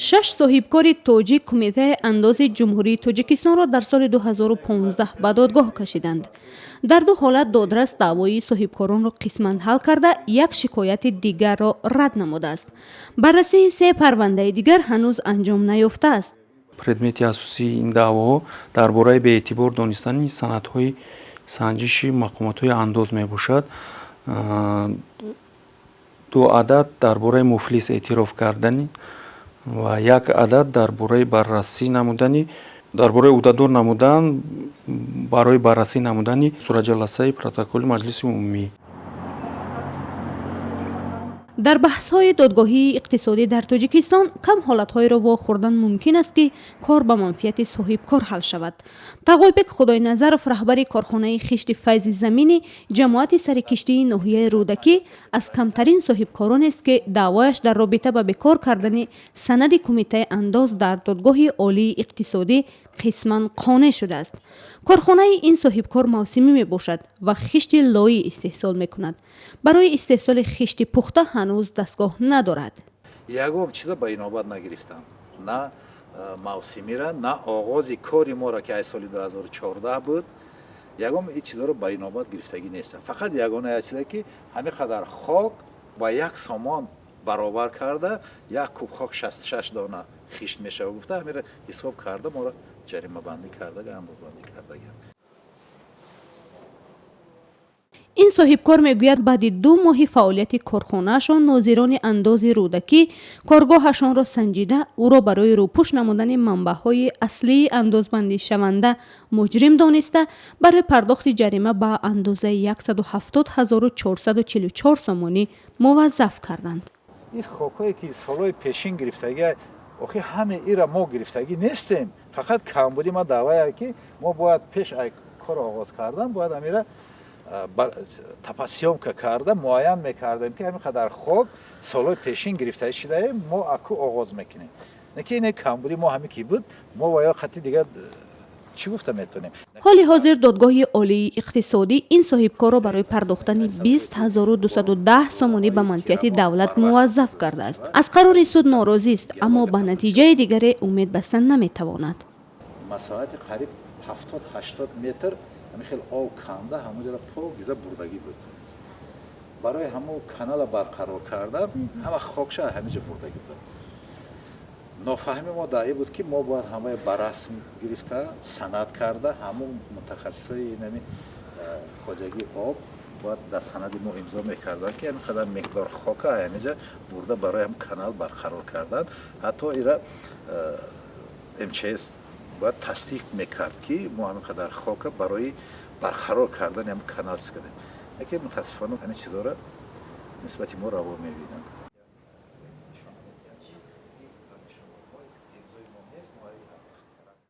Шаш соҳибкори тоҷик Кумитаи андози Ҷумҳурии Тоҷикистонро дар соли 2015 ба додгоҳ кашиданд. Дар ду ҳолат додрас даъвои соҳибкоронро қисман ҳал карда, як шикояти дигарро рад намудааст. Баррасии се парвандаи дигар ҳанӯз анҷом наёфтааст. Предмети асосии ин даъвоҳо дар бораи беэътибор донистани санадҳои санҷиши мақомотҳои андоз мебошад. Ду адад дар бораи муфлис эътироф кардани ва як адад дар бораи баррасӣ намудани, дар бораи ӯҳдадор намудан барои баррасӣ намудани суратҷаласаи протоколи Маҷлиси умумӣ. Дар баҳсҳои додгоҳии иқтисодӣ дар Тоҷикистон кам ҳолатҳоеро вохӯрдан мумкин аст, ки кор ба манфиати соҳибкор ҳал шавад. Тағойбек Худойназаров, раҳбари корхонаи хишти Файзи замини ҷамоати Сари Киштии ноҳияи Рӯдакӣ, аз камтарин соҳибкоронест, ки даъвояш дар робита ба бекор кардани санади Кумитаи андоз дар Додгоҳи олии иқтисодӣ қисман қонеъ шудааст. Корхонаи ин соҳибкор мавсимӣ мебошад ва хишти лоӣ истеҳсол мекунад. Барои истеҳсоли хишти пухта ҳанӯз дастгоҳ надорад. Ягон чиза ба инобат нагирифтам, на мавсимира, на оғози кори моро, ки аз соли 2014 буд. Ягон ин чизаро ба инобат гирифтагӣ нестам. Фақат ягона як чизе, ки ҳамин қадар хок ба 1 сомон баробар карда, як куб хок 66 дона хишт мешава гуфта, ҳаминро ҳисоб карда, моро ҷаримабандӣ кардага, андозбандӣ кардагиам. Ин соҳибкор мегӯяд, баъди 2 моҳи фаъолияти корхонаашон нозирони андози Рӯдакӣ коргоҳашонро санҷида, ӯро барои рӯпӯш намудани манбаъҳои аслии андозбандишаванда муҷрим дониста, барои пардохти ҷарима ба андозаи 170 444 сомонӣ муваззаф карданд. Ин хокҳое, ки солҳои пешин гирифтагӣ, охи ҳаме ира мо гирифтагӣ нестем. Фақат камбудӣ ма даъвае, ки мо бояд пеш ай кор оғоз кардан бояд амира топосъёмка карда муайян мекардем, ки ҳамин қадар хок солҳои пешин гирифта шудаем, мо аку оғоз мекунем. Не ки ине камбудӣ мо ҳаме ки буд, мо ва ё хати дигар чӣ гуфта метавонем? Ҳоли ҳозир Додгоҳи олии иқтисодӣ ин соҳибкорро барои пардохтани 20 210 сомонӣ ба манфиати давлат муваззаф кардааст. Аз қарори суд норозист, аммо ба натиҷаи дигаре умед баста наметавонад. Масоҳати қариб 70-80 метр ҳамин хел об канда, ҳамонҷоро покиза бурдагӣ буд. Барои ҳамон канала барқарор кардан ҳама хокша ҳаминҷо бурдагӣ буд. Нофаҳми мо дар ин буд, ки мо бояд ҳамаи ба расм гирифта, санад карда, ҳамон мутахассисои нами хоҷагии об бояд дар санади мо имзо мекарданд, ки ҳамин қадар миқдор хока ҳаминҷа бурда барои ҳам канал барқарор кардан. Ҳатто ира МЧС бояд тасдиқ мекард, ки мо ҳамин қадар хока барои барқарор кардани ҳам канал чиз кардем. Яке мутаассифона ҳамин чизҳоро нисбати мо раво мебинанд.